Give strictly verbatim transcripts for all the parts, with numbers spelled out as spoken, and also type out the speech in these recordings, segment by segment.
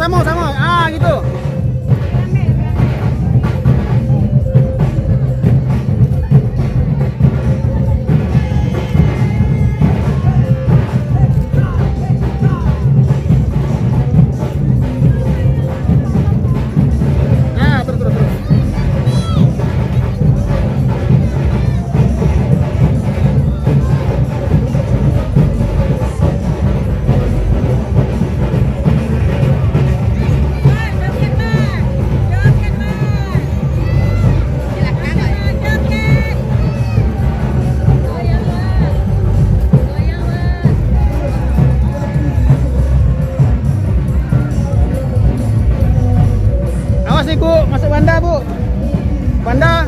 Samo, samo. Ah, gitu. Nah, terus, terus, terus. Awas, Ibu, masuk banda, Bu. Banda.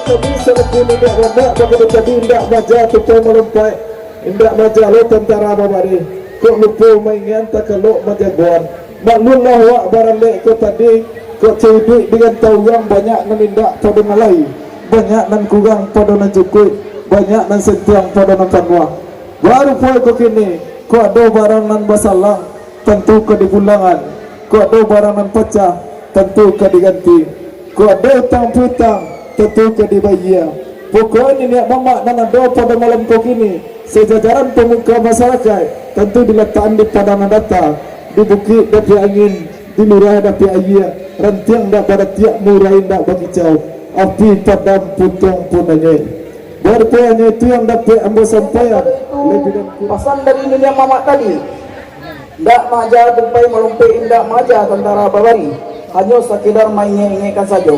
Tadi salaku indak banyak, bak tadi indak maja tupai malompai, indak maja lo tantara babarih. Kok lupo maingan takalok majagoan. Maklumlah wak baralek ko tadi, kok caiduik di rantau urang banyak nan indak pado nan lai, banyak nan kurang pado nan cukuik, banyak nan sentiang pado nan panuah. Baru pulo ko kini, kok ado barang nan basalang, tantu ka dipulangan. Kok ado barang nan pacah, tantu ka diganti. Kok ado utang piutang, tantu ka dibayia. Pokoknyo niniak mamak nan ado pado malam ko kini, sajajaran pamuka masarakaik, tantu dilatakan di padang nan data, di bukik dapek angin, di lurah dapek ayie, rantiang dak baratiak, murai dak bakicau, api padam putuang pun anyuik. Baru pulo hanyo itu yang dapek ambo sampaian. Lebih dan kurang. Pasan dari niniak mamak tadi. Ndak maaja tupai malompek, indak maaja tantara babari, hanyo sakadar maingek-ingekkan sajo.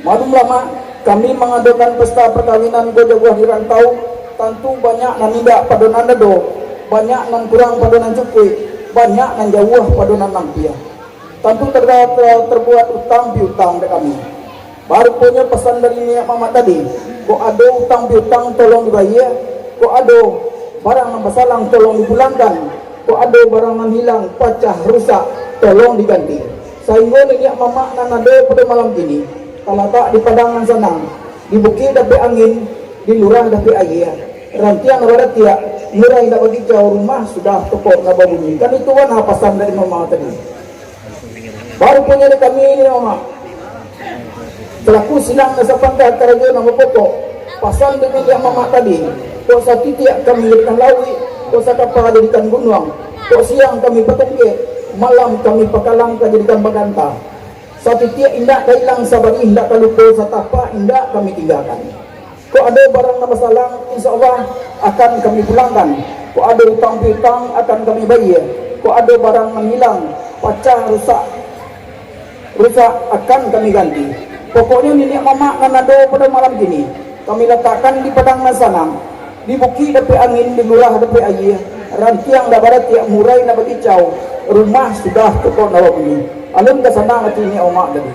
Maklumlah, Mak, kami mangadokan pesta parkawinan ko jauah di rantau, tantu banyak nan indak pado nan ado, banyak nan kurang pado nan cukuik, banyak nan jauah pado nan ampia. Tantu ter-, ter-, terbuat utang piutang dek kami. Baruponyo pasan dari niniak mamak tadi, kok ado utang piutang tolong dibayia, kok ado barang nan basalang tolong dipulangkan, kok ado barang nan hilang, pacah, rusak, tolong diganti. Sainggo niniak mamak nan ado pado malam kini, talatak di padang nan sanang, di bukik dapek angin, di lurah dapek ayie, rantiang nan baratiak, murai nan bakicau, rumah sudah tokok nan babunyi. Kan itu bana pasan dari mamak tadi. Baruponyo dek kami niniak mamak, salaku silang nan sapangka karajo nan bapokok, pasan dek niniak mamak tadi, kok satitiak kami jadikan lauik, kok sakapa jadikan gunuang, kok siang kami patungkek, malam kami pakalang ka jadikan baganta. Satitiak indak ka ilang, sabarih indak ka lupo, satapak indak kami tinggakan. Kok ado barang nan basalang, insya Allah akan kami pulangkan. Kok ado utang piutang, akan kami bayia. Kok ado barang nan hilang, pacah, rusak, rusak, akan kami ganti. Pokoknyo niniak mamak nan ado pado malam kini, kami latakkan di padang nan sanang, di bukik dapek angin, di lurah dapek ayie, rantiang nan baratiak, murai nan bakicau, rumah sudah tokok nan babunyi. Alun ka sanang ati niniak mamak tadi.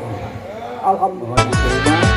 Alhamdulillah.